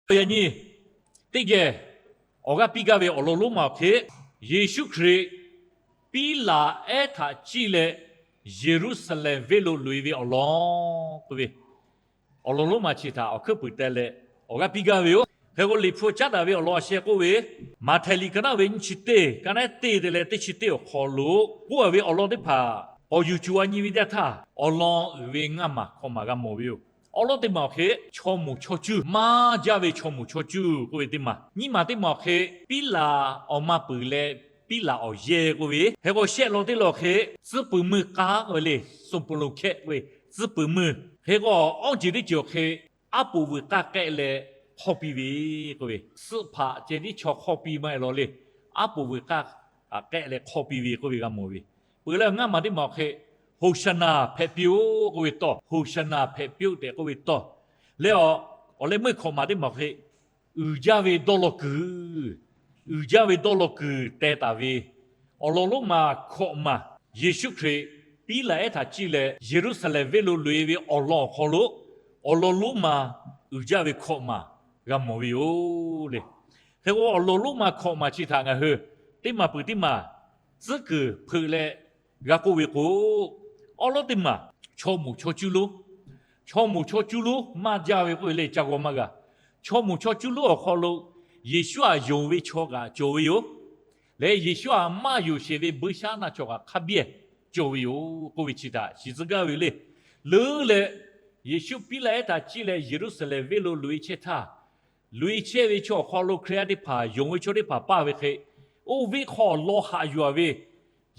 Yaꞈ nyi teˇ geh awˬ g'aˇ piˇ gaˇ ve awˬ lawn lonˉ ma awˬ hk'e, Yeˍsuˆ Hkriꞈ Piˉlaꞈ ehˉ htaꞈ ciˇ leh Yeˍruˆsaˍlehnˍ venˇ lo loꞈ-e ve awˬ lawn k'oˆ ve, awˬ lawn lonˉ ma chi htaꞈ awˬ hkuiˉ puiˍ teh leh awˬ g'aˇ piˇ gaˇ ve yoˬ. Hk'e k'o, Liꞈ hpu caˉ daꞈ ve awˬ lawn a sheh k'oˆ ve, Maꞈhtehˍ liꞈ ka naˉ ve nyiˇ chi teˇ, ka naˉ teˇ te leh teˇ chi teˇ awˬ hk'aw lo k'oˆ a ve awˬ lawn teˇ hpaˍ k'awꞈ yuˬ cuˬ a nyi ve teˇ htaˇ, awˬ lawn uiˍ ve ngaˇ maˬ hkawꞈ maˬ g'a mawˬ ve yoˬ. Awˉ lawˉ teˇ maˬ awˬ hk'e, chaw moˍ chaw cuˇ, maˇ jaˇ ve chaw moˍ chaw cuˇ k'oˆ ve teˇ maˬ. Nyiˇ maˬ teˇ maˬ awˬ hk'e, Piˉlaꞈ awˬ ma peuˬ leh Piˉlaꞈ awˬ yehˬ k'oˆ ve. Hk'e k'o, shehˆ lawn teˇ lawn awˬ hk'e, tcuhˉ puiˍ meuˇ k'aˉ k'oˆ ve le, Sophronikh k'oˆ ve, tcuhˉ puiˍ meuˇ. Hk'e k'o, awˇ ceuˬ teˇ ceuˬ awˬ hk'e, aˉ poꞈ vuiˬ k'aˇ k'ehˆ leh hk'awˇ piˇ ve k'oˆ ve, suhˆ hpaꞈ ceh tiˉ chaw hk'awˇ piˇ maˇ heˆ law le, aˉ poꞈ vuiˬ k'aˇ k'ehˆ leh hk'awˇ piˇ ve k'oˆ ve g'a mawˬ ve. Peuˬ leh, ngaˇ maˬ teˇ maˬ awˬ hk'e, Hoˍsaˍnaˍ hpehꞈ piˇ-oˆ k'oˆ ve tawˇ, Hoˍsaˍnaˍ hpehꞈ piˇ-oˆ tehꞈ k'oˆ ve tawˇ. Leh awˬ, awˬ leh meuˇ hkawꞈ maˬ teˇ maˬ awˬ hk'e, uiˍ jaˇ ve dawˇ law kuiˬ, uiˍ jaˇ ve dawˇ law kuiˬ teh taˍ ve awˬ lawn lonˉ ma hkawꞈ maˬ, Yeˍsuˆ Hkriꞈ Piˉlaꞈ ehˉ htaꞈ ciˇ leh Yeˍruˆsaˍlehnˍ venˇ lo loꞈ-e ve awˬ lawn awˬ hk'aw lo, awˬ lawn lonˉ ma uiˍ jaˇ ve hkawꞈ maˬ g'a mawˬ ve yoˬ le. Hk'e k'o, awˬ lawn lonˉ ma hkawꞈ maˬ chi htaꞈ ngaˬ hui teˇ maˬ peuˬ teˇ maˬ tcuhˉ kuiˬ hpeuꞈ leh g'a k'oˆ ve k'o, awˉ lawˉ teˇ maˬ chaw moˍ chaw cuˇ lonˉ, chaw moˍ chaw cuˇ lonˉ maˇ jaˇ ve k'oˆ ve le, ca g'aw maˇ g'a. Chaw moˍ chaw cuˇ lonˉ awˬ hk'aw lo Yeˍsuˆ htaꞈ yonˍ ve chaw kaꞈ cawˬ ve yoˬ. Leh Yeˍsuˆ htaꞈ maˇ yonˍ sheˍ ve buiˇshaˆaˉnaˆ chaw kaꞈ hk'a biˇ cawˬ ve yoˬ k'oˆ ve chi htaꞈ shiˍ tcuh gaˇ ve le. Leuˉ leh, Yeˍsuˆ Piˉlaꞈ ehˉ htaꞈ ciˇ leh Yeˍruˆsaˍlehnˍ venˇ lo loꞈ-e chehˇ htaˇ, loꞈ-e chehˇ ve chaw awˬ hk'aw lo Hkriꞈ yaˇ teˇ hpaˍ yonˍ ve chaw teˇ hpaˍ paˇ ve hk'e, oˇ venˇ hk'aw law haꞈ yuˬ-a ve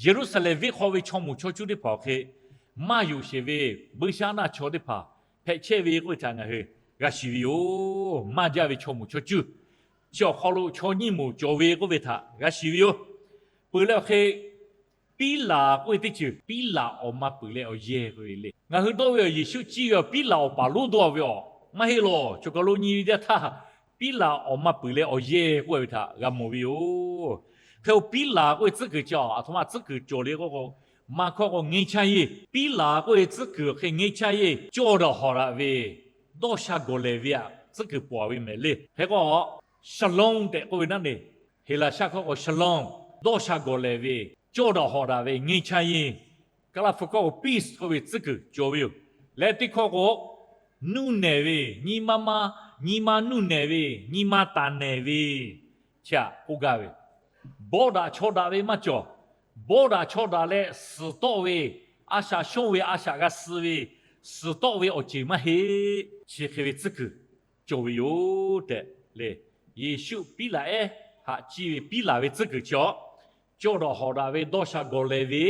Yeˍruˆsaˍlehnˍ venˇ hk'aw ve chaw moˍ chaw cuˇ teˇ hpaˍ awˬ hk'e, maˇ yonˍ sheˍ ve buiˇshaˆaˉnaˆ chaw teˇ hpaˍ hpehꞈ chehˇ ve k'oˆ ve htaꞈ ngaˬ hui g'a shiˍ ve yoˬ. Maˇ jaˇ ve chaw moˍ chaw cuˇ, chi awˬ hk'aw lo chaw nyiˇ moˍ cawˬ ve k'oˆ ve htaꞈ g'a shiˍ ve yoˬ. Peuˬ leh awˬ hk'e, Piˉlaꞈ k'oˆ ve teˇ ceuˬ, Piˉlaꞈ awˬ ma peuˬ leh awˬ yehˬ k'oˆ ve le. Ngaˬ hui dawˇ ve awˬ Yeˍsuˆ ciˇ ve awˬ Piˉlaꞈ awˬ paˍ lonˉ dawˇ ve awˬ maˇ heˆ lawˬ. Choˬ kaˬ lo nyi ve teˇ htaˇ, Piˉlaꞈ awˬ ma peuˬ leh awˬ yehˬ k'oˆ ve htaꞈ g'a mawˬ ve yoˬ. Hk'e k'o, Piˉlaꞈ k'oˆ ve tcuhˉ kuiˬ chi a htoꞈ ma tcuhˉ kuiˬ cawˬ le k'oˆ k'o, maˇ hkawˇ k'o ငြိမ်းချမ်းရေး, Piˉlaꞈ k'oˆ ve tcuhˉ kuiˬ awˬ hk'e ငြိမ်းချမ်းရေး, cawˇ daꞈ hawˍ daꞈ ve, dawˇ sha gawˬ lehˬ ve aꞈ tcuhˉ kuiˬ pawˍ ve mehˍ le. Hk'e k'o, shalom tehꞈ k'oˆ ve naˉ ne, Heˍlaˍsaˆ hkawˇ k'o shalom, dawˇ sha gawˬ lehˬ ve, cawˇ daꞈ hawˍ daꞈ ve ငြိမ်းချမ်းရေး, Kaˇlaˇ hpu hkawˇ k'o peace k'oˆ ve tcuhˉ kuiˬ cawˬ ve yoˬ. Leh teˇ hkawˇ k'o, nuˇ nehˬ ve, nyi ma ma, nyi ma nuˇ nehˬ ve, nyi ma taˍ nehˬ ve, chi aꞈ k'oˆ gaˇ ve, bawˆ daꞈ chaw daꞈ ve maˇ cawˬ. Bawˆ daꞈ chaw daꞈ leh suhˍ tawˆ ve, a shaꞈ shonˇ ve a shaꞈ g'a suh ve, suhˍ tawˆ ve awˬ ceuˬ maˇ heˆ. Chi hk'e ve tcuhˉ kuiˬ cawˬ ve yoˬ tehꞈ le. Yeˍsuˆ Piˉlaꞈ ehˉ htaꞈ ciˇ ve Piˉlaꞈ ve tcuhˉ kuiˬ chi a, cawˇ daꞈ hawˍ daꞈ ve, dawˇ sha gawˬ lehˬ ve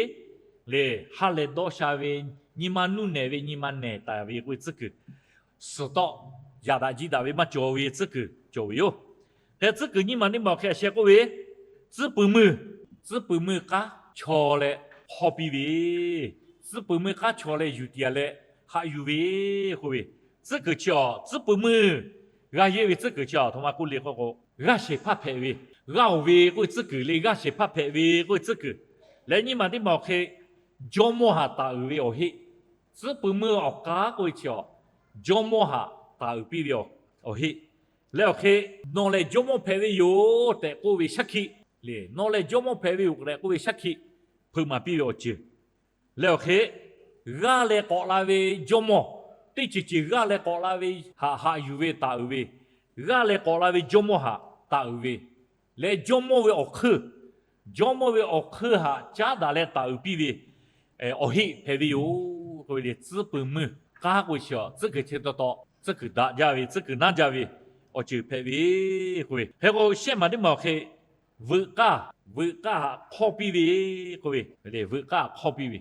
le, ha lehˬ dawˇ sha ve, nyi ma nuˇ nehˬ ve, nyi ma nehˬ taˍ ve k'oˆ ve tcuhˉ kuiˬ, suhˍ tawˆ yaꞈ daꞈ jiˇ daꞈ ve maˇ cawˬ ve tcuhˉ kuiˬ cawˬ ve yoˬ. Hk'e tcuhˉ kuiˬ nyiˇ maˬ teˇ maˬ awˬ hk'e a sheh k'oˆ ve, tcuhˉ puiˍ meuˇ, tcuhˉ puiˍ meuˇ k'aˉ chaw leh hk'awˇ piˇ ve, tcuhˉ puiˍ meuˇ k'aˉ chaw leh yuˬ tiꞈ-a leh haꞈ yuˬ ve k'oˆ ve, tcuhˉ kuiˬ chi a, tcuhˉ puiˍ meuˇ g'a yehˇ ve tcuhˉ kuiˬ chi a htoꞈ ma k'oˆ le k'oˆ k'o, g'aˇ shehˍ hpaˇ hpehꞈ ve, g'a-oˬ ve k'oˆ ve tcuhˉ kuiˬ le, g'aˇ shehˍ hpaˇ hpehꞈ ve k'oˆ ve tcuhˉ kuiˬ. Leh nyiˇ maˬ teˇ maˬ awˬ hk'e, jawˇmawˇ htaꞈ taˍ uiˍ ve awˬ heˆ, tcuhˉ puiˍ meuˇ awˬ k'aˉ k'oˆ ve chi a, jawˇmawˇ htaꞈ taˍ uiˍ piˇ ve awˬ heˆ. Leh awˬ hk'e, nawˬ lehˬ jawˇmawˇ hpehꞈ ve yoˬ tehꞈ k'oˆ ve shaˉ hkiˆ le, nawˬ lehˬ jawˇmawˇ hpehꞈ ve yoˬ tehꞈ k'oˆ ve shaˉ hkiˆ hpeuꞈ maˍ piˇ ve awˬ ceuˬ. Leh awˬ hk'e, g'aˇ leh k'awꞈ la ve jawˇmawˇ, teˇ ceuˬ ceuˬ g'aˇ leh k'awꞈ la ve htaꞈ haꞈ yuˬ ve taˍ uiˍ ve, g'aˇ leh k'awꞈ la ve jawˇmawˇ htaꞈ taˍ uiˍ ve, leh jawˇmawˇ ve awˬ hk'euˇ, jawˇmawˇ ve awˬ hk'euˇ htaꞈ caˉ daꞈ leh taˍ uiˍ piˇ ve awˬ heˆ hpehꞈ ve yoˬ k'oˆ ve le. Tcuhˉ puiˍ meuˇ k'aˉ k'oˆ ve chi a, tcuhˉ kuiˬ chi taw taw tcuhˉ kuiˬ daꞈ jaˇ ve, tcuhˉ kuiˬ naˉ jaˇ ve awˬ ceuˬ hpehꞈ ve k'oˆ ve. Hk'e k'o, shehˆ maˬ teˇ maˬ awˬ hk'e, veuꞈ k'aˇ, veuꞈ k'aˇ htaꞈ hk'awˇ piˇ ve k'oˆ ve, veuꞈ k'aˇ htaꞈ hk'awˇ piˇ ve,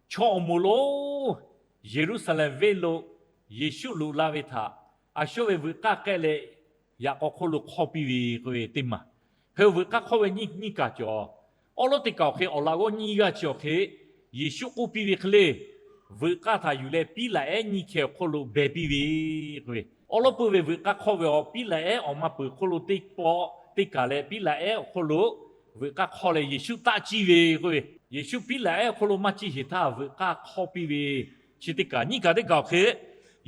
chaw awˬ moˍ lonˉ Yeˍruˆsaˍlehnˍ venˇ lo Yeˍsuˆ loꞈ la ve htaꞈ a shawˉ ve veuꞈ k'aˇ k'ehˆ leh yaꞈ k'aw hk'oˆ lo hk'awˇ piˇ ve k'oˆ ve teˇ maˬ. Hk'e veuꞈ k'aˇ hk'awˇ ve nyiˇ kaˬ cawˬ. Awˉ lawˉ teˇ kaˬ awˬ hk'e awˬ laꞈ g'awˇ nyiˇ g'aˇ chi awˬ hk'e, Yeˍsuˆ k'oˆ piˇ ve hk'e le, veuꞈ k'aˇ htaꞈ yuˬ leh Piˉlaꞈ ehˉ nyiˇ hkeh awˬ hk'oˆ lo beh piˇ ve k'oˆ ve, awˉ lawˉ peuˇ ve veuꞈ k'aˇ hk'awˇ ve awˬ Piˉlaꞈ ehˉ awˬ ma peuˬ hk'oˆ lo teˇ pawˆ teˇ kaˬ leh Piˉlaꞈ ehˉ awˬ hk'oˆ lo veuꞈ k'aˇ hk'awˇ leh Yeˍsuˆ taˆ ciˇ ve k'oˆ ve, Yeˍsuˆ Piˉlaꞈ ehˉ awˬ hk'oˆ lo maˇ ciˇ sheˍ htaˇ veuꞈ k'aˇ hk'awˇ piˇ ve, chi teˇ kaˬ. Nyiˇ kaˬ teˇ kaˬ awˬ hk'e,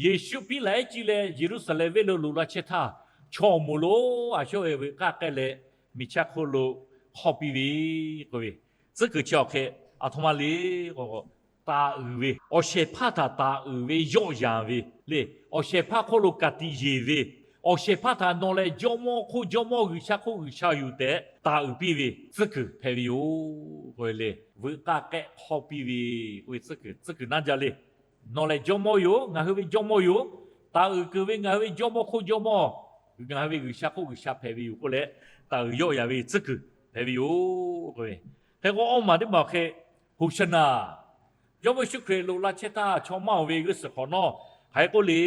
Yeˍsuˆ Piˉlaꞈ ehˉ ciˇ leh Yeˍruˆsaˍlehnˍ venˇ lo loꞈ la chehˇ htaˇ, chaw moˍ lonˉ a shawˉ ve veuꞈ k'aˇ k'ehˆ leh miˬ chaˇ hk'oˆ lo hk'awˇ piˇ ve k'oˆ ve, tcuhˉ kuiˬ chi awˬ hk'e aˬ htoꞈ ma le k'o, taˍ uiˍ ve, awˬ shehˍ hpaˇ htaꞈ taˍ uiˍ ve, yawˆ yanˍ ve le. Awˬ shehˍ hpaˇ hk'oˆ lo ka tiꞈ yeˬ ve, awˬ shehˍ hpaˇ htaꞈ nawˬ lehˬ Jawˇmawˇ hk'oˆ Jawˇmawˇ, G'uiˬsha hk'oˆ G'uiˬsha yoˬ tehꞈ taˍ uiˍ piˇ ve tcuhˉ kuiˬ hpehꞈ ve yoˬ k'oˆ ve le. Veuꞈ k'aˇ k'ehˆ hk'awˇ piˇ ve k'oˆ ve tcuhˉ kuiˬ, tcuhˉ kuiˬ naˇ jaˇ le. Nawˬ lehˬ Jawˇmawˇ yoˬ, ngaˬ hui ve Jawˇmawˇ yoˬ. Taˍ uiˍ kuiˬ ve ngaˬ hui ve Jawˇmawˇ hk'oˆ Jawˇmawˇ, ngaˬ hui ve G'uiˬsha hk'oˆ G'uiˬsha hpehꞈ ve yoˬ k'oˆ leh, taˍ uiˍ yawˆ yanˍ ve tcuhˉ kuiˬ hpehꞈ ve yoˬ k'oˆ ve. Hk'e k'o, awˇ maˬ teˇ maˬ awˬ hk'e Hoˍshaˍnaˍ, Jawˇmawˇ Yeˍsuˆ Hkriꞈ loꞈ la chehˇ htaˇ, chaw maˇ oˬ ve g'uˇ suhˍ hk'awꞈ nawˉ hk'aˬ hk'e k'oˆ le.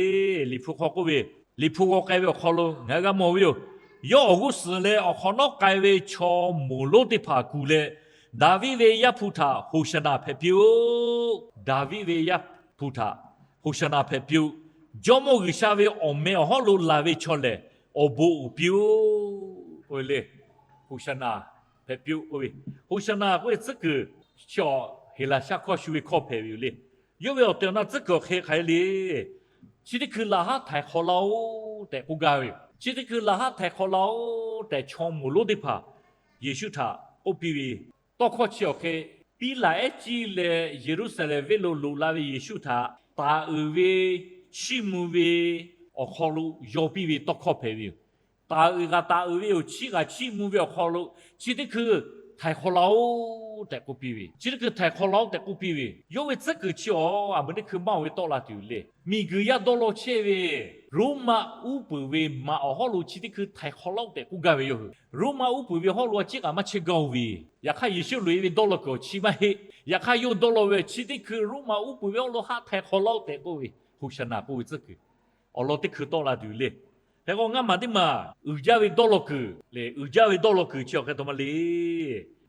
Liꞈ hpu hk'aw k'oˆ ve, Liꞈ hpu g'aw k'ai ve awˬ hk'aw lo ngaˬ hui g'a mawˬ ve yoˬ. Yawˇ awˬ g'uˇ suhˍ leh awˬ hk'awꞈ nawˉ k'ai ve chaw moˍ lonˉ teˇ hpaˍ kuˬ leh, Daˍviˆ ve Yaˇ hpu htaꞈ Hoˍshaˍnaˍ hpehꞈ piˇ-oˆ. Daˍviˆ ve Yaˇ hpu htaꞈ Hoˍshaˍnaˍ hpehꞈ piˇ-oˆ. Jawˇmawˇ G'uiˬsha ve awˬ meh awˬ hawˉ lo laˬ ve chaw lehˬ, awˬ bon uiˍ piˇ-oˆ k'oˆ ve le. Hoˍshaˍnaˍ hpehꞈ piˇ-oˆ k'oˆ ve, Hoˍshaˍnaˍ k'oˆ ve tcuhˉ kuiˬ chi awˬ Heˍlaˍsaˆ hkawˇ shu ve hkawˇ hpehꞈ ve yoˬ le. Yawˇ ve awˬ tehˬ awˬ na tcuhˉ kuiˬ awˬ hk'e hk'aˬ hk'e le. Chi teˇ hkui laꞈ haˉ htaiˍ hk'awꞈ laˇ-oˆ tehꞈ k'oˆ gaˇ ve yoˬ. Chi teˇ hkui laꞈ haˉ htaiˍ hk'awꞈ laˇ-oˆ tehꞈ chaw moˍ lonˉ teˇ hpaˍ Yeˍsuˆ htaꞈ k'oˆ piˇ ve, tawˇ hkawˇ chi awˬ hk'e, Piˉlaꞈ ehˉ ciˇ leh Yeˍruˆsaˍlehnˍ venˇ lo loꞈ la ve Yeˍsuˆ htaꞈ taˍ uiˍ ve, chiˇ mvuh ve awˬ hk'aw lo yaw piˇ ve tawˇ hkawˇ hpehꞈ ve yoˬ. Taˍ uiˍ g'aꞈ taˍ uiˍ ve yoˬ. Chiˇ g'aꞈ chiˇ mvuh ve awˬ hk'aw lo chi teˇ hkui htaiˍ hk'awꞈ laˇ-oˆ tehꞈ k'oˆ piˇ ve, chi teˇ hkui htaiˍ hk'awꞈ laˇ-oˆ tehꞈ k'oˆ piˇ ve, yawˇ ve tcuhˉ kuiˬ chi awˬ a muˍ teˇ hkui maˇ oˬ ve tawˆ la tuˬ le. Miˬguiˬ yaˇ dawˇ law chehˇ ve Roˉmaꞈ uˉ peunˍ ve maꞈ awˬ hawˉ lo chi teˇ hkui htaiˍ hk'awꞈ laˇ-oˆ tehꞈ k'oˆ gaˇ ve yoˬ. Roˉmaꞈ uˉ peunˍ ve hawˉ lo a ciˉ k'aꞈ maˇ chehˇ gaˇ-oˬ ve, yaꞈ hk'aˇ Yeˍsuˆ loꞈ-e ve dawˇ law kuiˬ awˬ chi maˇ heˆ. Yaꞈ hk'aˇ yawˇ dawˇ law ve chi teˇ hkui Roˉmaꞈ uˉ peunˍ ve hawˉ lo haˆ htaiˍ hk'awꞈ laˇ-oˆ tehꞈ k'oˆ ve, Hoˍshaˍnaˍ k'oˆ ve tcuhˉ kuiˬ awˬ lawn teˇ hkui tawˆ la tuˬ le. Hk'e k'o, ngaˇ maˬ teˇ maˬ uiˍ jaˇ ve dawˇ law kuiˬ le, uiˍ jaˇ ve dawˇ law kuiˬ chi awˬ hk'e aˬ htoꞈ ma le.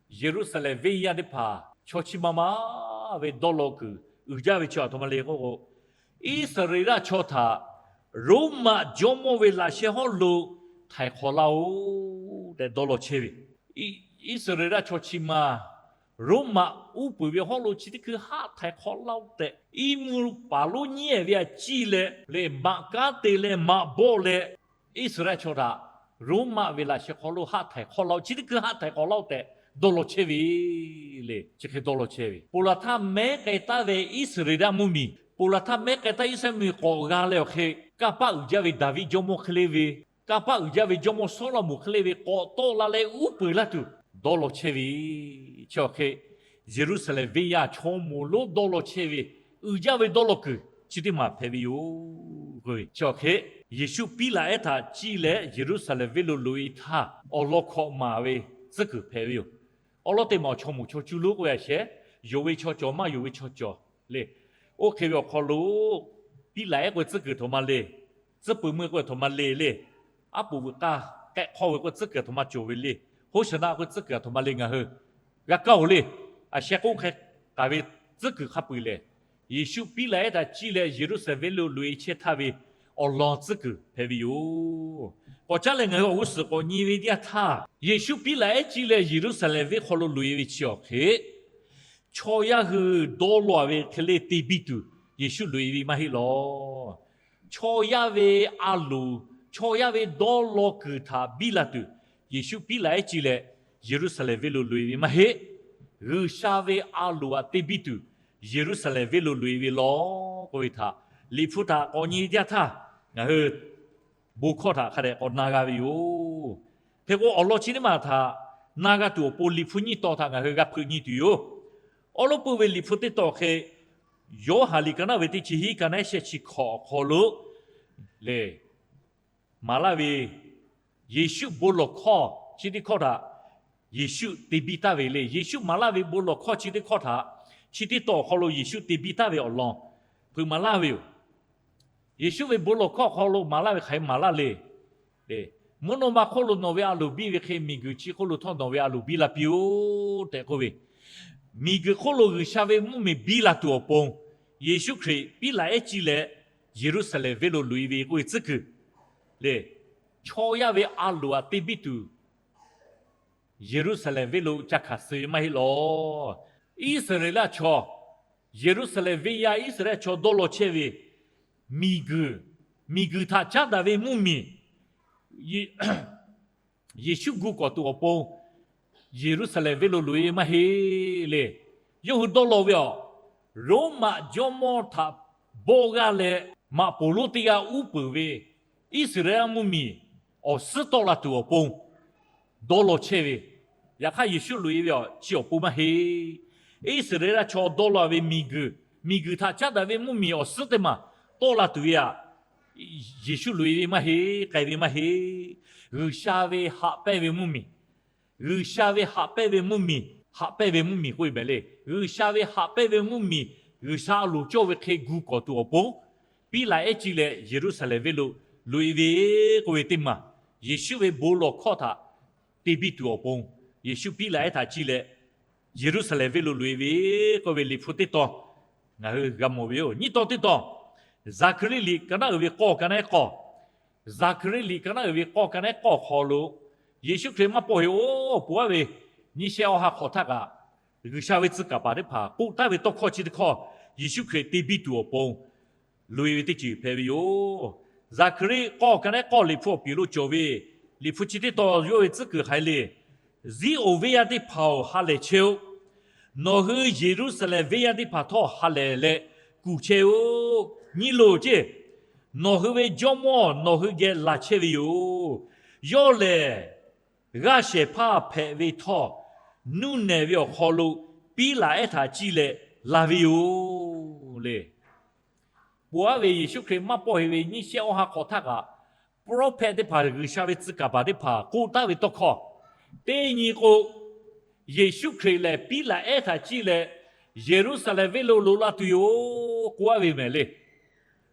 Yeˍruˆsaˍlehnˍ venˇ yaˇ teˇ hpaˍ chaw chi ma ma ve dawˇ law kuiˬ uiˍ jaˇ ve chi aˬ htoꞈ ma le k'oˆ k'o, Iˉsaˍreˍlaˆ chaw htaꞈ Roˉmaꞈ jawˇmawˇ ve laꞈ sheh hawˉ lo htaiˍ hk'awꞈ laˇ-oˆ tehꞈ dawˇ law chehˇ ve. Iˉsaˍreˍlaˆ chaw chi ma Roˉmaꞈ uˉ peunˍ ve hawˉ lo chi teˇ hkui haˆ htaiˍ hk'awꞈ laˇ-oˆ tehꞈ, iˉ mvuhˇ paˍ lonˉ nyiˉ-ehˍ ve a ciˇ leh le, maꞈ kanˉ te leh maꞈ bawˆ leh, Iˉsaˍreˍlaˆ chaw htaꞈ Roˉmaꞈ ve laꞈ sheh hk'aw lo haˆ htaiˍ hk'awꞈ laˇ-oˆ, chi teˇ hkui haˆ htaiˍ hk'awꞈ laˇ-oˆ tehꞈ dawˇ law chehˇ ve le. Chi hk'e dawˇ law chehˇ ve, ponˬ laˬ htaˇ mehˉ k'ai taˉ ve Iˉsaˍreˍlaˆ mvuhˇmiˬ, ponˬ laˬ htaˇ mehˉ k'ai taˉ Iˉsaˍreˍlaˆ mvuhˇmiˬ k'awꞈ g'a leh awˬ hk'e, kanˇ paˆ uiˍ jaˇ ve Daˍviˆ jawˇmawˇ hk'e le ve, kanˇ paˆ uiˍ jaˇ ve jawˇmawˇ Sawˉlaꞈmonˍ hk'e le ve k'awꞈ tawˆ la leh uˉ peunˍ laˇ tuˬ dawˇ law chehˇ ve, chi awˬ hk'e Yeˍruˆsaˍlehnˍ venˇ yaˇ chaw moˍ lonˉ dawˇ law chehˇ ve, uiˍ jaˇ ve dawˇ law kuiˬ chi teˇ maˬ hpehꞈ ve yoˬ. Chi awˬ hk'e Yeˍsuˆ Piˉlaꞈ ehˉ htaꞈ ciˇ leh Yeˍruˆsaˍlehnˍ venˇ lo loꞈ-e htaˇ, awˬ lawn hkawꞈ maˍ ve tcuhˉ kuiˬ hpehꞈ ve yoˬ. Awˬ lawn teˇ maˬ chaw moˍ chaw cuˇ lonˉ k'oˆ ve a shehˍ, yonˍ ve chaw cawˬ maˇ yonˍ ve chaw cawˬ le. Oˇ hk'e ve awˬ hk'aw lo Piˉlaꞈ ehˉ k'oˆ ve tcuhˉ kuiˬ aˬ htoꞈ ma le, tcuhˉ peuˬ meuˇ k'oˆ ve aˬ htoꞈ ma le le, aˉ poꞈ veuꞈ k'aˇ k'ehˆ hk'awˇ ve k'oˆ ve tcuhˉ kuiˬ aˬ htoꞈ ma cawˬ ve le, Hoˉshaˍnaˆ k'oˆ ve tcuhˉ kuiˬ aˬ htoꞈ ma le ngaˬ hui g'a kaˇ-oˬ le. A sheh k'oˆ hk'e k'aˍ ve tcuhˉ kuiˬ hk'a peuˬ lehˬ, Yeˍsuˆ Piˉlaꞈ ehˉ htaꞈ ciˇ leh Yeˍruˆsaˍlehnˍ venˇ lo loꞈ-e chehˇ htaˇ ve awˬ lawn tcuhˉ kuiˬ hpehꞈ ve yoˬ. K'awꞈ caˉ leh ngaˬ hui awˬ g'uˇ suhˍ k'awꞈ nyi ve teˇ yanˇ htaˇ, Yeˍsuˆ Piˉlaꞈ ehˉ ciˇ leh Yeˍruˆsaˍlehnˍ venˇ hk'aw lo loꞈ-e ve chi awˬ hk'e, chaw yaˇ hui dawˇ law-a ve hk'e le te biˇ tuˬ Yeˍsuˆ loꞈ-e ve maˇ heˆ lawˬ. Chaw yaˇ ve a loˍ, chaw yaˇ ve dawˇ law kuiˬ htaꞈ biˇ la tuˬ Yeˍsuˆ Piˉlaꞈ ehˉ ciˇ leh Yeˍruˆsaˍlehnˍ venˇ lo loꞈ-e ve maˇ heˆ. G'uiˬsha ve a loˍ htaꞈ te biˇ tuˬ Yeˍruˆsaˍlehnˍ venˇ lo loꞈ-e ve lawˬ k'oˆ ve htaꞈ Liꞈ hpu htaꞈ k'awꞈ nyi teˇ yanˇ htaˇ, ngaˬ hui bon hkawˇ htaꞈ hk'a dehꞈ k'awꞈ na g'a ve yoˬ. Hk'e k'o, awˬ lawn chi teˇ maˬ htaꞈ na g'a tuˬ awˬ pon Liꞈ hpu nyiˇ tawn htaꞈ ngaˬ hui g'a hpeuꞈ nyi tuˬ yoˬ. Awˉ lawˉ peuˇ ve Liꞈ hpu teˇ tawn hk'e, Yoˇhanˬ liꞈ ka naˉ ve teˇ chi hiˉ ka naˉ shehˆ chi hkawꞈ awˬ hk'aw lo le, maˍ laˇ ve Yeˍsuˆ bon lawˬ hkawˇ chi teˇ hkawˇ htaꞈ Yeˍsuˆ te biˇ taˍ ve le. Yeˍsuˆ maˍ laˇ ve bon lawˬ hkawˇ chi teˇ hkawˇ htaꞈ chi teˇ tawn awˬ hk'aw lo Yeˍsuˆ te biˇ taˍ ve awˬ lawn hpeuꞈ maˍ laˇ ve yoˬ. Yeˍsuˆ ve bon lawˬ hkawˇ awˬ hk'aw lo maˍ laˇ ve hk'aˬ hk'e maˍ laˇ le. Mvuhˇ naw ma hk'oˆ lo nawˬ ve a loˍ biˇ ve hk'e, miˬguiˬ chi hk'oˆ lo htawˇ nawˬ ve a loˍ biˇ la piˇ-oˆ tehꞈ k'oˆ ve, miˬguiˬ hk'oˆ lo G'uiˬsha ve mvuhˇmiˬ biˇ la tuˬ awˬ pon, Yeˍsuˆ Hkriꞈ Piˉlaꞈ ehˉ ciˇ leh Yeˍruˆsaˍlehnˍ venˇ lo loꞈ-e ve k'oˆ ve tcuhˉ kuiˬ le, chaw yaˇ ve a loˍ htaꞈ te biˇ tuˬ Yeˍruˆsaˍlehnˍ venˇ lo ca hkanˍ suh ve maˇ heˆ lawˬ. Iˉsaˍreˍlaˆ chaw, Yeˍruˆsaˍlehnˍ venˇ yaˇ Iˉsaˍreˍlaˆ chaw dawˇ law chehˇ ve miˬguiˬ, miˬguiˬ htaꞈ caˉ daꞈ ve mvuhˇmiˬ, Yeˍsuˆ gu kawˍ tuˬ awˬ pon Yeˍruˆsaˍlehnˍ venˇ lo loꞈ-e maˇ heˆ le. Yawˇ hui dawˇ law ve awˬ, Roˉmaꞈ jawˇmawˇ htaꞈ bawˆ g'aˇ leh maꞈ poˍ lonˉ teˇ g'aˇ uˉ peunˍ ve Iˉsaˍreˍlaˆ mvuhˇmiˬ awˬ suhˉ tawˆ la tuˬ awˬ pon dawˇ law chehˇ ve. Yaꞈ hk'aˇ Yeˍsuˆ loꞈ-e ve awˬ chi awˬ pon maˇ heˆ. Iˉsaˍreˍlaˆ chaw dawˇ law ve miˬguiˬ, miˬguiˬ htaꞈ caˉ daꞈ ve mvuhˇmiˬ awˬ suhˉ teˇ maˬ tawˆ la tuˬ ve aꞈ, Yeˍsuˆ loꞈ-e ve maˇ heˆ, k'ai ve maˇ heˆ. G'uiˬsha ve haꞈ pehnˇ ve mvuhˇmiˬ, G'uiˬsha ve haꞈ pehnˇ ve mvuhˇmiˬ, haꞈ pehnˇ ve mvuhˇmiˬ k'oˆ ve mehˍ le. G'uiˬsha ve haꞈ pehnˇ ve mvuhˇmiˬ, G'uiˬsha a loˍ cawˇ ve hk'e gu kawˍ tuˬ awˬ pon, Piˉlaꞈ ehˉ ciˇ leh Yeˍruˆsaˍlehnˍ venˇ lo loꞈ-e ve k'oˆ ve teˇ maˬ, Yeˍsuˆ ve bon lawˬ hkawˇ htaꞈ te biˇ tuˬ awˬ pon, Yeˍsuˆ Piˉlaꞈ ehˉ htaꞈ ciˇ leh Yeˍruˆsaˍlehnˍ venˇ lo loꞈ-e ve k'oˆ ve liꞈ hpu teˇ tawn ngaˬ hui g'a mawˬ ve yoˬ. Nyiˇ tawn teˇ tawn, Zaˍhkaˍriˆ liꞈ ka naˉ uiˍ ve k'awˇ ka naˉ ehˉ k'awˇ, Zaˍhkaˍriˆ liꞈ ka naˉ uiˍ ve k'awˇ ka naˉ ehˉ k'awˇ hk'aw lo Yeˍsuˆ Hkriꞈ maˇ pawˆ heˆ-oˬ, poˬ aˉ ve nyiˇ shehˆ awˇ ha hk'awꞈ htaˇ kaꞈ, G'uiˬsha ve tcuh kaˍ paˍ teˇ hpaˍ k'oˆ taˍ ve tawˇ hkawˇ chi teˇ hkawˇ Yeˍsuˆ Hkriꞈ te biˇ tuˬ awˬ pon loꞈ-e ve teˇ ceuˬ hpehꞈ ve yoˬ. Zaˍhkaˍriˆ k'awˇ ka naˉ ehˉ k'awˇ liꞈ hpu awˬ piˍ lo cawˬ ve liꞈ hpu chi teˇ tawn yawˇ ve tcuhˉ kuiˬ haiˬ le. Ziˉonˍ venˇ yaˇ teˇ hpaˍ-oˬ, ha lehˬ chehˇ-oˆ. Nawˬ hui Yeˍruˆsaˍlehnˍ venˇ yaˇ teˇ hpaˍ htawˇ ha lehˬ leh kuˬ chehˇ-oˆ. Nyi loˬ ceˇ, nawˬ hui ve Jawˇmawˇ nawˬ hui geh laˬ chehˇ ve yoˬ. Yawˇ lehˬ g'aˇ shehˍ hpaˇ hpehꞈ ve htawˇ, nuˇ nehˬ ve awˬ hk'aw lo Piˉlaꞈ ehˉ htaꞈ ciˇ leh laˬ ve yoˬ le. Poˬ aˉ ve Yeˍsuˆ Hkriꞈ maˇ pawˆ heˆ ve nyiˇ shehˆ awˇ ha hk'awꞈ htaˇ kaꞈ, prophet teˇ hpaˍ, G'uiˬsha ve tcuh kaˍ paˍ teˇ hpaˍ k'oˆ taˍ ve tawˇ hkawˇ, teˇ nyi k'o, Yeˍsuˆ Hkriꞈ lehˬ Piˉlaꞈ ehˉ htaꞈ ciˇ leh Yeˍruˆsaˍlehnˍ venˇ lo loꞈ la tuˬ yoˬ k'oˆ aˉ ve mehˍ le.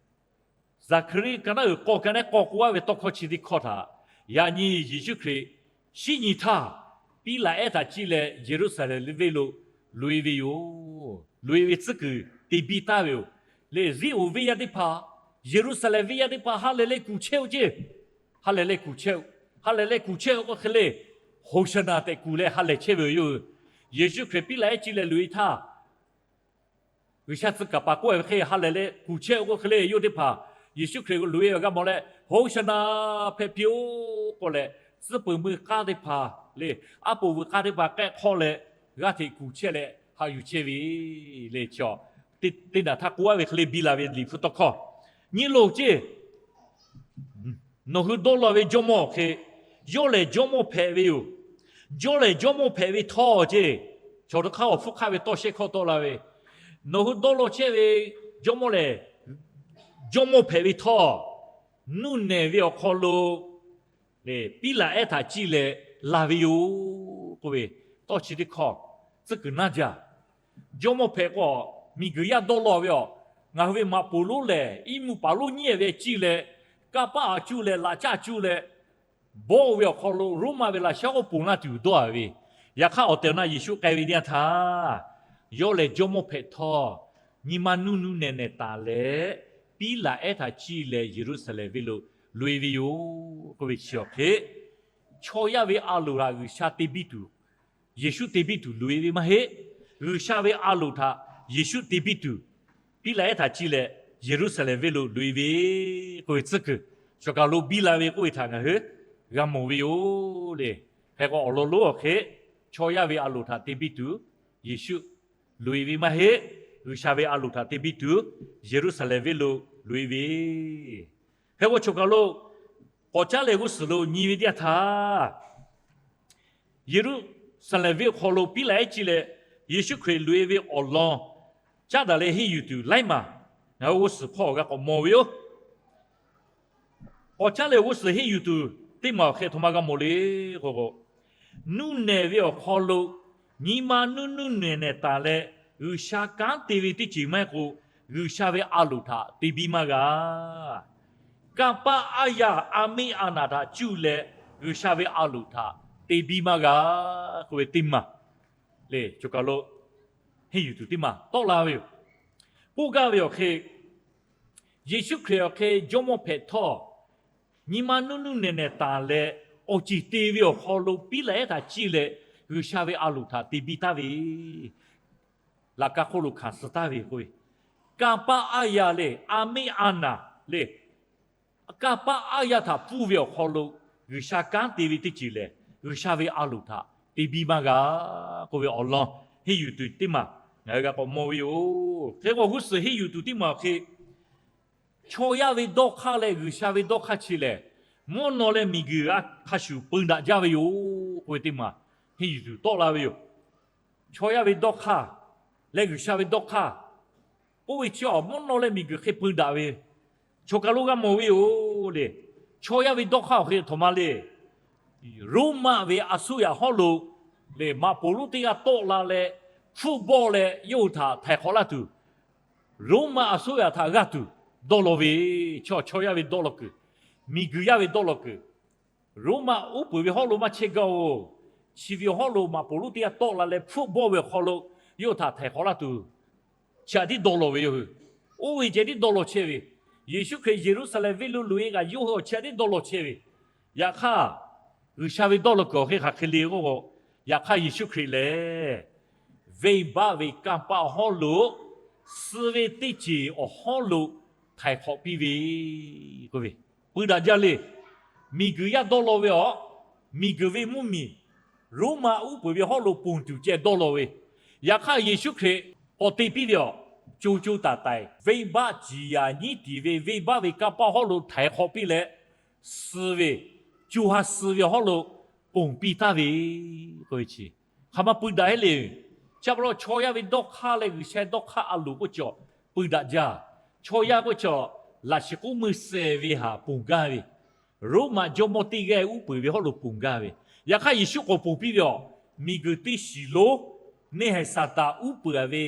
Zaˍhkaˍriˆ ka naˉ uiˍ k'awˇ ka naˉ k'awˇ k'oˆ aˉ ve tawˇ hkawˇ chi teˇ hkawˇ htaꞈ, yaꞈ nyi Yeˍsuˆ Hkriꞈ shinˉ nyi htaˇ, Piˉlaꞈ ehˉ htaꞈ ciˇ leh Yeˍruˆsaˍlehnˍ venˇ lo loꞈ-e ve yoˬ. Loꞈ-e ve tcuhˉ kuiˬ te biˇ taˍ ve yoˬ. Lehˬ Ziˉonˍ venˇ yaˇ teˇ hpaˍ, Yeˍruˆsaˍlehnˍ venˇ yaˇ teˇ hpaˍ ha lehˬ leh kuˬ chehˇ-oˆ ceˇ. Ha lehˬ leh kuˬ chehˇ-oˆ. Ha lehˬ leh kuˬ chehˇ-oˆ k'oˆ hk'e le, Hoˍsaˍnaˍ tehꞈ kuˬ leh ha lehˬ chehˇ ve yoˬ. Yeˍsuˆ Hkriꞈ Piˉlaꞈ ehˉ ciˇ leh loꞈ-e htaˇ, G'uiˬsha tcuh kaˍ paˍ k'oˆ ve hk'e ha lehˬ leh kuˬ chehˇ-oˆ k'oˆ hk'e le, yawˇ teˇ hpaˍ Yeˍsuˆ Hkriꞈ loꞈ-e ve g'a mawˬ leh, Hoˍsaˍnaˍ hpehꞈ piˇ-oˆ k'oˆ leh, tcuhˉ peuˬ meuˇ k'aˇ teˇ hpaˍ le, aˉ poꞈ vuiˬ k'aˇ teˇ hpaˍ k'ehˆ hk'awˇ leh, g'aˇ hteꞈ kuˬ chehˇ leh haꞈ yuˬ chehˇ ve le. Chi teˇ naꞈ htaˇ k'oˆ aˉ ve hk'e le biˇ la ve liꞈ hpu tawˇ hkawˇ, nyi loˬ ceˇ. Nawˬ hui dawˇ law ve jawˇmawˇ awˬ hk'e, yawˇ lehˬ jawˇmawˇ hpehꞈ ve yoˬ. Yawˇ lehˬ jawˇmawˇ hpehꞈ ve htawˇ ceˇ, chaw hk'aˇ awˬ hpfuhˇ hk'aˆ ve tawˇ shehˆ hkawˇ tawˆ la ve, nawˬ hui dawˇ law chehˇ ve jawˇmawˇ lehˬ jawˇmawˇ hpehꞈ ve htawˇ, nuˇ nehˬ ve awˬ hk'aw lo Piˉlaꞈ ehˉ htaꞈ ciˇ leh laˬ ve yoˬ k'oˆ ve tawˇ chi teˇ hkawˇ tcuhˉ kuiˬ naˇ jaˇ. Jawˇmawˇ hpehꞈ k'o, miˬguiˬ yaˇ dawˇ law ve awˬ, ngaˬ hui ve maꞈ poˍ lonˉ lehˬ iˉ mvuhˇ paˍ lonˉ nyiˉ ve ciˇ leh, kanˇ paˆ a cuˇ leh laꞈ caˇ cuˇ leh, bawˆ ve awˬ hk'aw lo Roˉmaꞈ ve laꞈ shaˉ oˇ ponˬ laˇ tuˬ dawˇ a ve. Yaꞈ hk'aˇ awˬ tehˬ awˬ na Yeˍsuˆ k'ai ve teˇ yanˇ htaˇ, yawˇ lehˬ jawˇmawˇ hpehꞈ htawˇ, nyi ma nuˇ nuˇ nehˬ nehˬ taˍ leh, Piˉlaꞈ ehˉ htaꞈ ciˇ leh Yeˍruˆsaˍlehnˍ venˇ lo loꞈ-e ve yoˬ k'oˆ ve chi awˬ hk'e, chaw yaˇ ve a loˍ htaꞈ G'uiˬsha te biˇ tuˬ, Yeˍsuˆ te biˇ tuˬ loꞈ-e ve maˇ heˆ. G'uiˬsha ve a loˍ htaꞈ Yeˍsuˆ te biˇ tuˬ, Piˉlaꞈ ehˉ htaꞈ ciˇ leh Yeˍruˆsaˍlehnˍ venˇ lo loꞈ-e ve k'oˆ ve tcuhˉ kuiˬ, chaw kaˬ lo biˇ la ve k'oˆ ve htaꞈ ngaˬ hui g'a mawˬ ve yoˬ le. Hk'e k'o awˬ lawn lonˉ awˬ hk'e, chaw yaˇ ve a loˍ htaꞈ te biˇ tuˬ Yeˍsuˆ loꞈ-e ve maˇ heˆ. G'uiˬsha ve a loˍ htaꞈ te biˇ tuˬ Yeˍruˆsaˍlehnˍ venˇ lo loꞈ-e ve. Hk'e k'o chaw kaˬ lo k'awꞈ caˉ leh g'uˇ suhˍ lo nyi ve teˇ yanˇ htaˇ, Yeˍruˆsaˍlehnˍ venˇ awˬ hk'aw lo Piˉlaꞈ ehˉ ciˇ leh Yeˍsuˆ Hkriꞈ loꞈ-e ve awˬ lawn caˉ daꞈ leh henˇ yuˬ tuˬ laiˉ maˬ ngaˬ hui g'uˇ suhˍ hpawˇ g'a k'awꞈ mawˬ ve yoˬ. K'awꞈ caˉ leh g'uˇ suhˍ henˇ yuˬ tuˬ teˇ maˬ awˬ hk'e htoꞈ ma g'a mawˬ le k'o, nuˇ nehˬ ve awˬ hk'aw lo nyi ma nuˇ nuˇ nehˬ nehˬ taˍ leh G'uiˬsha kanˉ te ve teˇ ceuˬ maˇ heˆ k'o, G'uiˬsha ve a loˍ htaꞈ te biˇ maˇ g'a. Kanˇ paˆ aˇ yaˇ a meˆ a naˬ htaꞈ cuˇ leh G'uiˬsha ve a loˍ htaꞈ te biˇ maˇ g'a k'oˆ ve teˇ maˬ le, choˬ kaˬ lo henˇ yuˬ tuˬ teˇ maˬ tawˆ la ve yoˬ. K'oˆ gaˇ ve awˬ hk'e, Yeˍsuˆ Hkriꞈ awˬ hk'e jawˇmawˇ hpehꞈ htawˇ, nyi ma nuˇ nuˇ nehˬ nehˬ taˍ leh awˬ ceˬ te ve awˬ hk'aw lo Piˉlaꞈ ehˉ htaꞈ ciˇ leh G'uiˬsha ve a loˍ htaꞈ te biˇ taˍ ve, laꞈ ka hk'oˆ lo hkanˍ suh taˍ ve k'oˆ ve, kanˇ paˆ aˇ yaˇ le, a meˆ a naˬ le, kanˇ paˆ aˇ yaˇ htaꞈ pfuhˇ ve awˬ hk'aw lo G'uiˬsha kanˉ te ve teˇ ceuˬ lehˬ, G'uiˬsha ve a loˍ htaꞈ te biˇ maˇ g'a k'oˆ ve awˬ lawn henˇ yuˬ tuˬ teˇ maˬ ngaˬ hui g'a k'awꞈ mawˬ ve yoˬ. Hk'e k'o, g'uˇ suhˍ henˇ yuˬ tuˬ teˇ maˬ awˬ hk'e, chaw yaˇ ve dawˇ hk'aˇ leh G'uiˬsha ve dawˇ hk'aˇ chi lehˬ, mvuhˇ naw leh miˬguiˬ a hk'a shuˍ peu daꞈ jaˇ ve yoˬ k'oˆ ve teˇ maˬ henˇ yuˬ tuˬ tawˆ la ve yoˬ. Chaw yaˇ ve dawˇ hk'aˇ leh G'uiˬsha ve dawˇ hk'aˇ k'oˆ ve chi awˬ mvuhˇ naw leh miˬguiˬ hk'e peu daꞈ ve, chaw kaˬ lo g'a mawˬ ve yoˬ le. Chaw yaˇ ve dawˇ hk'aˇ awˬ hk'e htaꞈ ma le. Roˉmaꞈ ve a suˉ yaꞈ hawˉ lo lehˬ, maꞈ poˍ lonˉ teˇ g'aˇ tawˆ la leh, hpfuhˆ bawˆ leh yawˇ hui htaꞈ htaiˍ hk'awꞈ laˇ tuˬ, Roˉmaꞈ a suˉ yaꞈ htaꞈ g'aˇ tuˬ dawˇ law ve, chaw chaw yaˇ ve dawˇ law kuiˬ, miˬguiˬ yaˇ ve dawˇ law kuiˬ, Roˉmaꞈ uˉ peunˍ ve hawˉ lo maˇ chehˇ gaˇ-oˬ. Chi ve hawˉ lo maꞈ poˍ lonˉ teˇ g'aˇ tawˆ la leh hpfuhˆ bawˆ ve awˬ hk'aw lo yawˇ hui htaꞈ htaiˍ hk'awꞈ laˇ tuˬ, chi htaꞈ tiˉ dawˇ law ve yoˬ. Oˇ ve ceh tiˉ dawˇ law chehˇ ve, Yeˍsuˆ Hkriꞈ Yeˍruˆsaˍlehnˍ venˇ lo loꞈ-e kaꞈ yawˇ hui awˬ chi htaꞈ tiˉ dawˇ law chehˇ ve, yaꞈ hk'aˇ G'uiˬsha ve dawˇ law kuiˬ awˬ hk'e hk'aˬ hk'e le k'oˆ k'o, yaꞈ hk'aˇ Yeˍsuˆ Hkriꞈ lehˬ venˇbaˆ ve kanˇ paˆ hawˉ lo, suh ve teˇ ceuˬ awˬ hawˉ lo htaiˍ hk'awꞈ piˇ ve k'oˆ ve, peu daꞈ jaˇ le. Miˬguiˬ yaˇ dawˇ law ve awˬ, miˬguiˬ ve mvuhˇmiˬ, Roˉmaꞈ uˉ peunˍ ve hawˉ lo ponˬ tuˬ ceh dawˇ law ve, yaꞈ hk'aˇ Yeˍsuˆ Hkriꞈ k'awꞈ te piˇ ve awˬ, co co taiˍ taiˍ venˇbaˆ ciˍ yaˍ nyiˉ tiˍ ve venˇbaˆ ve kanˇ paˆ hawˉ lo htaiˍ hk'awꞈ piˇ leh, suh ve, co ha suh ve hawˉ lo ponˬ piˇ taˍ ve k'oˆ ve chi, hk'aˬ ma peu daꞈ heˆ le. Chi pa taw chaw yaˇ ve dawˇ hk'aˇ leh G'uiˬsha dawˇ hk'aˇ a loˍ k'oˆ cawˬ peu daꞈ jaˇ. Chaw yaˇ k'oˆ cawˬ, laꞈ shiˍ k'oˆ meuˇ seh ve haꞈ ponˬ gaˇ ve, Roˉmaꞈ jawˇmawˇ teˇ g'aˇ uˉ peunˍ ve hawˉ lo ponˬ gaˇ ve, yaꞈ hk'aˇ Yeˍsuˆ k'awꞈ ponˬ piˇ ve awˬ, miˬguiˬ teˇ shiˍ lonˉ neˇ haiˬ Saˍtanˍ uˉ peunˍ ve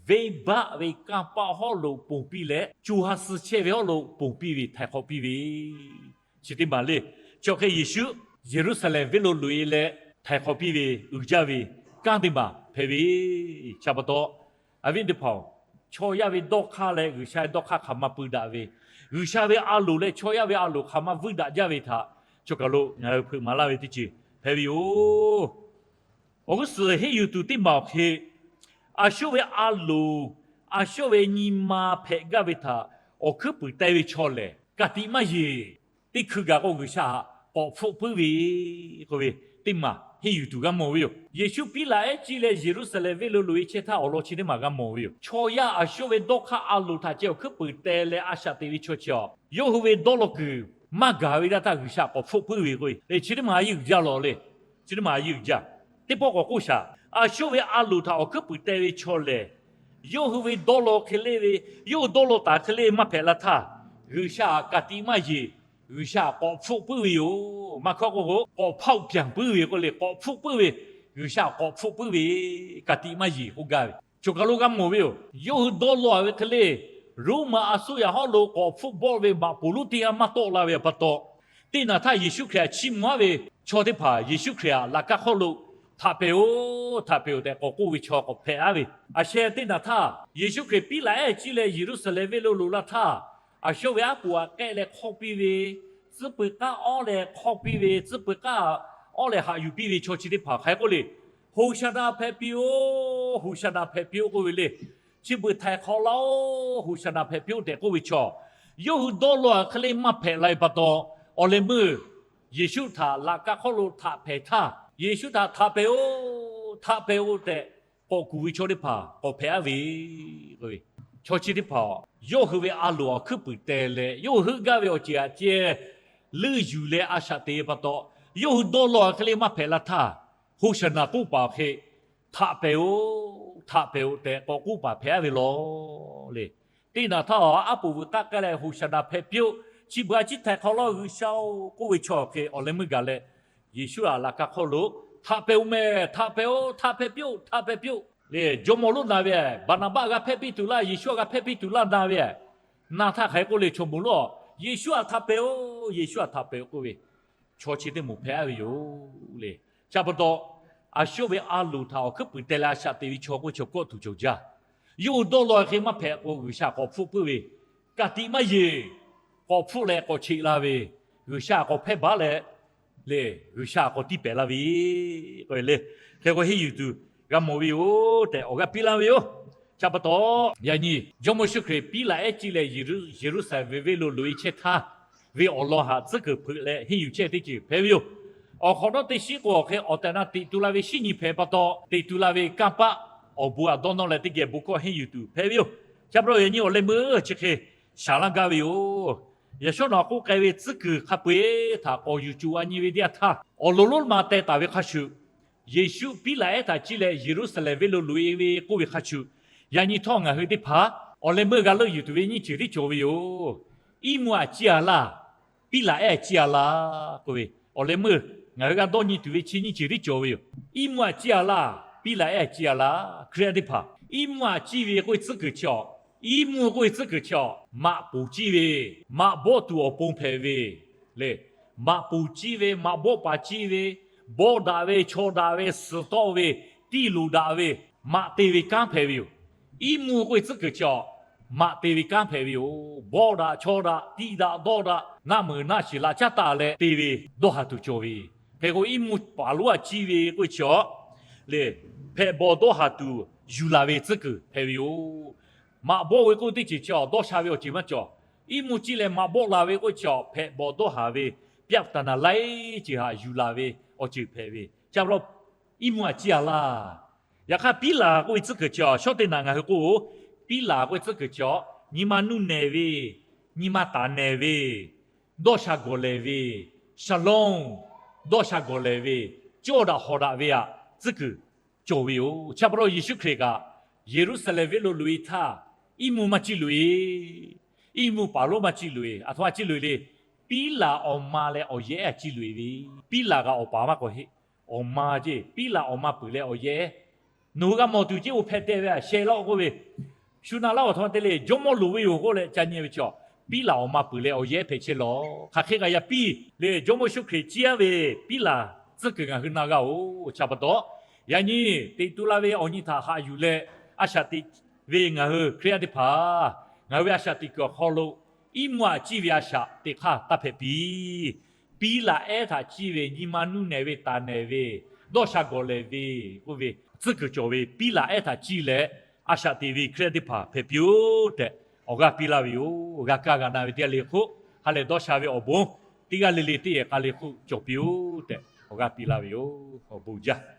venˇbaˆ ve kanˇ paˆ hawˉ lo ponˬ piˇ leh, co ha suh chehˇ ve hawˉ lo ponˬ piˇ ve htaiˍ hk'awꞈ piˇ ve, chi teˇ maˬ le. Chi awˬ hk'e Yeˍsuˆ Yeˍruˆsaˍlehnˍ venˇ lo loꞈ-e leh htaiˍ hk'awꞈ piˇ ve uiˍ jaˇ ve kanˉ teˇ maˬ hpehꞈ ve, chi pa taw, awˬ viˉ teˇ hpaˍ-oˬ, chaw yaˇ ve dawˇ hk'aˇ leh G'uiˬsha ve dawˇ hk'aˇ hk'aˬ ma peu daꞈ ve, G'uiˬsha ve a loˍ leh chaw yaˇ ve a loˍ hk'aˬ ma vuiˇ daꞈ jaˇ ve htaꞈ chaw kaˬ lo ngaˬ hui hpeuꞈ maˍ laˇ ve teˇ ceuˬ hpehꞈ ve yoˬ. Awˬ g'uˇ suhˍ henˇ yuˬ tuˬ teˇ maˬ awˬ hk'e, a shawˉ ve a loˍ, a shawˉ ve nyi ma hpehꞈ gaˇ ve htaꞈ awˬ hkuiˉ puiˍ teh ve chaw lehˬ, ka tiꞈ maˇ yeˬ. Teˇ hkui gaˬ k'o G'uiˬsha htaꞈ k'awꞈ hpfuhˆ puiˉ ve k'oˆ ve teˇ maˬ henˇ yuˬ tuˬ g'a mawˬ ve yoˬ. Yeˍsuˆ piˉ laꞈ ehˉ ciˇ leh Yeˍruˆsaˍlehnˍ venˇ lo loꞈ-e chehˇ htaˇ awˬ lawn chi teˇ maˬ g'a mawˬ ve yoˬ. Chaw yaˇ a shawˉ ve dawˇ hk'aˇ a loˍ htaꞈ ceh awˬ hkuiˉ puiˍ teh leh a shaꞈ teꞈ ve chaw chi awˬ, yawˇ hui ve dawˇ law kuiˬ maˇ gaˬ ve htaˇ htaˇ G'uiˬsha k'awꞈ hpfuhˆ puiˉ ve k'o, chi teˇ maˬ a yeˇ uiˍ jaˇ lawˬ le. Chi teˇ maˬ a yeˇ uiˍ jaˇ. Teˇ pawˆ k'awꞈ k'oˆ shaˍ. A shawˉ ve a loˍ htaꞈ awˬ hkuiˉ puiˍ teh ve chaw lehˬ, yawˇ hui ve dawˇ law hk'e le ve, yawˇ hui dawˇ law taˍ hk'e le maˇ hpehꞈ la htaˇ, G'uiˬsha htaꞈ ka tiꞈ maˇ yeˬ. G'uiˬsha htaꞈ k'awꞈ hpfuhˆ puiˉ ve yoˬ. Maˇ hkawˇ k'o k'o, k'awꞈ hpaoˆ pyanˍ puiˉ ve k'oˆ le, k'awꞈ hpfuhˆ puiˉ ve, G'uiˬsha htaꞈ k'awꞈ hpfuhˆ puiˉ ve, ka tiꞈ maˇ yeˬ k'oˆ gaˇ ve, choˬ kaˬ lo g'a mawˬ ve yoˬ. Yawˇ hui dawˇ law ve hk'e le, Roˉmaꞈ a suˉ yaꞈ hawˉ lo k'awꞈ hpfuhˆ bawˆ ve maꞈ poˍ lonˉ teˇ g'aˇ maˇ tawˆ la ve pa taw, teˇ naˬ htaˇ Yeˍsuˆ Hkriꞈ htaꞈ chiˇ mvuh-aˉ ve chaw teˇ hpaˍ Yeˍsuˆ Hkriꞈ htaꞈ laꞈ ka hk'oˆ lo, Htaꞈ hpehꞈ-oˬ, htaꞈ hpehꞈ-oˬ tehꞈ k'awꞈ k'oˆ ve chaw k'awꞈ hpehꞈ-a ve. A sheh teˇ naˬ htaˇ Yeˍsuˆ Hkriꞈ piˉ laꞈ ehˉ ciˇ leh Yeˍruˆsaˍlehnˍ venˇ lo loꞈ la htaˇ, a shawˉ ve aˉ poꞈ aꞈ k'ehˆ leh hk'awˇ piˇ ve, tcuhˉ pui k'aˉ awˉ leh hk'awˇ piˇ ve, tcuhˉ pui k'aˉ awˉ leh haꞈ yuˬ piˇ ve chaw chi teˇ hpaˍ hk'a hk'e k'oˆ le, Hoˍsaˍnaˍ hpehꞈ piˇ-oˬ, Hoˍsaˍnaˍ hpehꞈ piˇ-oˬ k'oˆ ve le. Chi beuꞈ htaiˍ hk'awꞈ laˇ-oˬ, Hoˍsaˍnaˍ hpehꞈ piˇ-oˬ tehꞈ k'oˆ ve chaw, yawˇ hui dawˇ law-a hk'e le maˇ hpehꞈ la ve pa taw, awˬ leh meuˇ Yeˍsuˆ htaꞈ laꞈ ka hk'oˆ lo htaꞈ hpehꞈ htaˇ, Yeˍsuˆ htaꞈ Htaꞈ hpehꞈ-oˬ, htaꞈ hpehꞈ-oˬ tehꞈ k'awꞈ kuˬ ve chaw teˇ hpaˍ k'awꞈ hpehꞈ-a ve. Chaw chi teˇ hpaˍ yawˇ hui ve a loˍ awˬ hkuiˉ puiˍ teh leh, yawˇ hui heuˆ gaˇ ve awˬ ceuˬ htaꞈ ceh leuˆ yuˬ leh a shaꞈ teꞈ ve pa taw, yawˇ hui dawˇ law-a hk'e le maˇ hpehꞈ la htaˇ, Hoˍsaˍnaˍ k'oˆ paˍ awˬ hk'e, Htaꞈ hpehꞈ-oˬ, htaꞈ hpehꞈ-oˬ tehꞈ k'awꞈ k'oˆ paˍ hpehꞈ-a ve lawˬ le. Teˇ naˬ htaˇ aˉ poꞈ vuiˬ k'aˉ k'ai leh, Hoˍsaˍnaˍ hpehꞈ piˇ-oˆ, chi beuꞈ a ciˉ htaiˍ hk'awꞈ laˇ-oˬ G'uiˬsha-oˬ k'oˆ ve chaw awˬ hk'e awˬ leh meuˇ gaˬ leh, Yeˍsuˆ htaꞈ laꞈ ka hk'oˆ lo, Htaꞈ hpehꞈ-oˬ mehˍ, htaꞈ hpehꞈ-oˬ, htaꞈ hpehꞈ piˇ-oˆ, htaꞈ hpehꞈ piˇ-oˆ le. Jawˇmawˇ lonˉ na ve, Baˍnaˍbaˆ g'a hpehˇ piˇ tuˬ laˇ, Yeˍsuˆ htaꞈ g'a hpehˇ piˇ tuˬ laˇ na ve, na htaˇ hk'aˬ hk'e k'oˆ le, chaw moˍ lonˉ-oˬ, Yeˍsuˆ htaꞈ htaꞈ hpehꞈ-oˬ, Yeˍsuˆ htaꞈ htaꞈ hpehꞈ-oˬ k'oˆ ve chaw chi teˇ moˍ hpehꞈ-a ve yoˬ le. Chi pa taw, a shawˉ ve a loˍ htaꞈ awˬ hkuiˉ puiˍ teh leh a shaꞈ teꞈ ve chaw k'oˆ ve chaw kawˆ tuˬ cawˬ jaˇ. Yawˇ hui dawˇ law-a hk'e maˇ hpehꞈ k'o, G'uiˬsha k'awꞈ hpfuhˆ puiˉ ve, ka tiꞈ maˇ yeˬ, k'awꞈ hpfuhˆ leh k'awꞈ cheꞈ la ve, G'uiˬsha k'awꞈ hpehˇ baˬ leh, le, G'uiˬsha k'awꞈ tiˇ pehˍ la ve k'o le, hk'e k'o henˇ yuˬ tuˬ g'a mawˬ ve yoˬ tehꞈ awˬ g'aˇ piˇ laˇ ve yoˬ. Chi pa taw, yaꞈ nyi Jawˇmawˇ Yeˍsuˆ Hkriꞈ piˉ laꞈ ehˉ ciˇ leh Yeˍruˆsaˍlehnˍ venˇ lo loꞈ-e chehˇ htaˇ, ve awˬ lawn haꞈ tcuhˉ kuiˬ hpeuꞈ leh henˇ yuˬ chehˇ teˇ ceuˬ hpehꞈ ve yoˬ. Awˬ hk'awꞈ nawˉ teˇ shiˉ k'o awˬ hk'e awˬ tehˬ na teꞈ tu la ve shinˉ nyi hpehꞈ pa taw, teꞈ tu la ve kanˇ paˆ awˬ bon aꞈ dawˇ nawˇ leh teˇ geh bon hkawˇ henˇ yuˬ tuˬ hpehꞈ ve yoˬ. Chi pa taw yaꞈ nyi awˬ leh meuˇ chi hk'e shaˍ laˇ gaˇ ve yoˬ. Yaꞈ shawˉ nawˬ k'oˆ k'ai ve tcuhˉ kuiˬ hk'a peu-eˬ htaꞈ k'awꞈ yuˬ co a nyi ve teˇ yanˇ htaˇ, awˬ lawn lonˉ ma teh taˍ ve hk'a shuˍ, Yeˍsuˆ Piˉlaꞈ ehˉ htaꞈ ciˇ leh Yeˍruˆsaˍlehnˍ venˇ lo loꞈ-e ve k'oˆ ve hk'a shuˍ, yaꞈ nyi htawˇ ngaˬ hui teˇ hpaˍ awˬ leh meuˇ g'a leuˆ yuˬ tuˬ ve nyiˇ ceuˬ tiˉ cawˬ ve yoˬ. Iˉ mvuhˇ aꞈ ciˇ a laˇ, Piˉlaꞈ ehˉ ciˇ a laˇ k'oˆ ve awˬ leh meuˇ ngaˬ hui g'a dawˇ nyi tuˬ ve chi nyiˇ ceuˬ tiˉ cawˬ ve yoˬ. Iˉ mvuhˇ aꞈ ciˇ a laˇ, Piˉlaꞈ ehˉ ciˇ a laˇ. Hkriꞈ yaˇ teˇ hpaˍ, iˉ mvuhˇ aꞈ ciˇ ve k'oˆ ve tcuhˉ kuiˬ chi awˬ, iˉ mvuhˇ k'oˆ ve tcuhˉ kuiˬ chi awˬ maꞈ poˍ ciˇ ve, maꞈ bawˆ tuˬ awˬ pon hpehꞈ ve le. Maꞈ poˍ ciˇ ve, maꞈ bawˆ paˍ ciˇ ve, bawˆ daꞈ ve, chaw daꞈ ve, suhˍ tawˆ ve, tiˇ loˍ daꞈ ve, maꞈ te ve kanˉ hpehꞈ ve yoˬ. Iˉ mvuhˇ k'oˆ ve tcuhˉ kuiˬ chi awˬ maꞈ te ve kanˉ hpehꞈ ve yoˬ. Bawˆ daꞈ, chaw daꞈ, tiˇ daꞈ, dawˇ daꞈ, naˆ meuˍ naˆ shiˍ laꞈ caˉ taˆ leh te ve dawˇ haˍ tuˬ cawˬ ve. Hk'e k'o iˉ mvuhˇ paˍ lonˉ aꞈ ciˇ ve k'oˆ ve chi awˬ le, hpehꞈ bawˬ dawˇ haˍ tuˬ yuˬ laˬ ve tcuhˉ kuiˬ hpehꞈ ve yoˬ. Maꞈ bawˆ ve k'oˆ teˇ ceuˬ chi awˬ dawˇ sha ve awˬ ceuˬ maˇ cawˬ. Iˉ mvuhˇ ciˇ leh maꞈ bawˆ la ve k'oˆ chi awˬ hpehꞈ bawˬ dawˇ haˍ ve ပြဿနာ laiˉ ceuˬ htaꞈ yuˬ laˬ ve awˬ ceuˬ hpehꞈ ve. Chi pa taw iˉ mvuhˇ aꞈ ciˇ a laˇ. Yaꞈ hk'aˇ Piˉlaꞈ k'oˆ ve tcuhˉ kuiˬ chi awˬ shawˉ teˇ naꞈ ngaˬ hui k'o, Piˉlaꞈ k'oˆ ve tcuhˉ kuiˬ chi awˬ nyi ma nuˇ nehˬ ve, nyi ma taˍ nehˬ ve, dawˇ sha gawˬ lehˬ ve, shalom, dawˇ sha gawˬ lehˬ ve, cawˇ daꞈ hawˍ daꞈ ve aꞈ tcuhˉ kuiˬ cawˬ ve yoˬ. Chi pa taw Yeˍsuˆ Hkriꞈ kaꞈ Yeˍruˆsaˍlehnˍ venˇ lo loꞈ-e htaˇ, iˉ mvuhˇ maˇ ciˇ loꞈ-e. Iˉ mvuhˇ paˍ lonˉ maˇ ciˇ loꞈ-e. Aˬ htoꞈ ma ciˇ loꞈ-e le. Piˉlaꞈ awˬ ma leh awˬ yehˉ aꞈ ciˇ loꞈ-e ve. Piˉlaꞈ kaꞈ awˬ paˍ maˇ k'awꞈ heˆ. Awˬ ma ceˇ, Piˉlaꞈ awˬ ma peuˬ leh awˬ yehˉ. Nawˬ hui g'a mawˬ tuˬ ceˇ, oˇ hpehꞈ teh ve aꞈ sheh laˇ k'oˆ ve, shu na laˇ awˬ htoꞈ ma te le, jawˇmawˇ loˍ ve yoˬ k'oˆ leh ca nyi ve chi awˬ, Piˉlaꞈ awˬ ma peuˬ leh awˬ yehˉ hpehꞈ chehˇ lawˬ. Hk'aˬ hk'e kaꞈ yaꞈ piˇ le, Jawˇmawˇ Yeˍsuˆ Hkriꞈ ciˇ aˉ ve Piˉlaꞈ tcuhˉ kuiˬ ngaˬ hui na g'a-oˬ. Chi pa taw, yaꞈ nyi teꞈ tu la ve awˬ nyi htaꞈ haꞈ yuˬ leh a shaꞈ teꞈ ve ngaˬ hui Hkriꞈ yaˇ teˇ hpaˍ, ngaˬ hui ve a shaꞈ teꞈ kuiˬ awˬ hk'aw lo iˉ mvuhˇ aꞈ ciˇ ve a shaꞈ teꞈ hk'aˇ taˇ hpehꞈ piˇ. Piˉlaꞈ ehˉ htaꞈ ciˇ ve, nyi ma nuˇ nehˬ ve, taˍ nehˬ ve, dawˇ sha gawˬ lehˬ ve, k'oˆ ve tcuhˉ kuiˬ cawˬ ve Piˉlaꞈ ehˉ htaꞈ ciˇ leh a shaꞈ teꞈ ve Hkriꞈ yaˇ teˇ hpaˍ hpehꞈ piˇ-oˆ tehꞈ awˬ g'aˇ piˇ laˇ ve yoˬ. G'a kaˇ g'a na ve teˇ g'aˇ le hk'oˆ, ha lehˬ dawˇ sha ve awˬ bon teˇ g'aˇ le le teˇ yehˬ k'a le hk'oˆ cawˬ piˇ-oˆ tehꞈ awˬ g'aˇ piˇ laˇ ve yoˬ. Awˬ bon jaˇ.